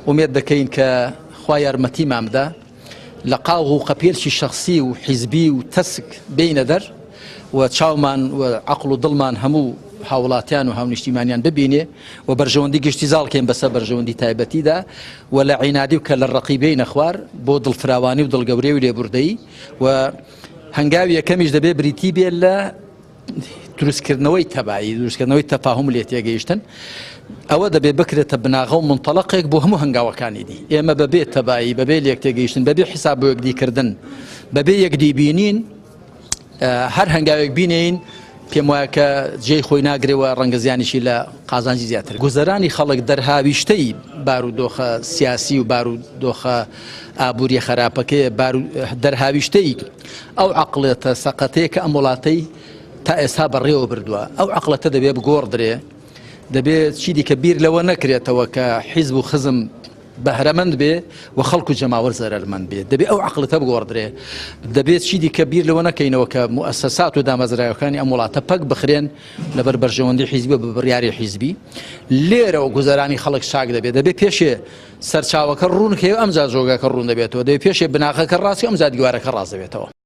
ئومێد دەکەین کە خوا یارمەتیمان بدا لە قاوغ و قەپێلکی شەخسی و حیزبی و تەسک بێینە دەر و چاومان و عەقڵ و دڵمان هەموو هاوڵاتیان و هاونیشتیمانیان ببینێ و بەرژەوەندی گشتی زاڵ کەین بەسەر بەرژەوەندی تایبەتیدا و لە عینادی و کەلەڕەقی بێینە خوار بۆ دڵفراوانی و دڵگەورەی و لێبوردەیی و هەنگاوی یەکەمیش دەبێ بریتی بێ لە دروستکردنەوەی تەبایی، دروستکردنەوەی تەفاهوم و لێتێگەیشتن، ئەوە دەبێ بکرێتە بناغە و مونتەڵەقێک بۆ هەموو هەنگاوەکانی دی. ئێمە بەبێ تەبایی، بەبێ لێکتێگەیشتن، بەبێ حیساب بۆ یەکدی کردن، بەبێ یەکدی بینین، هەر هەنگاوێک بینێین پێم وایە کە جێی خۆی ناگرێ و ڕەنگە زیانیشی لە قازانجی زیاتر. گوزەرانی خەڵک دەرهاویشتەی بارودۆخە سیاسی و بارودۆخە ئابووریە خەراپەکەیە، دەرهاویشتەی ئەو عەقڵێتە سەقەتەیە کە ئەم وڵاتەی تا ئێستا بەڕێوە بردووە. ئەو عەقڵەتە دەبێ بگۆڕدرێ، دەبێ چیدیکە بیر لەوە نەکرێتەوە کە حیزب و خزم بەهرەمەند بێ و خەڵک و جەماوەر زەرەرمەند بێ. دەبێ ئەو عەقڵەتە بگۆڕدرێ. دەبێ چیدیکە بیر لەوە نەکەینەوە کە موئەسەسات و دامەزراوەکانی ئەم وڵاتە پەک بخرێن لەبەر بەرژەوەندی حیزبی و بە بڕیاری حیزبی. لێرەوە گوزەرانی خەڵک چاک دەبێ. دەبێ پێشێ سەرچاوەکە ڕوون کەی و ئەمجا جۆگەکە ڕوون دەبێتەوە. دەبێ پێشێ بناغەکە ڕاست کەی ئەمجا دیوارەکە ڕاست دەبێتەوە.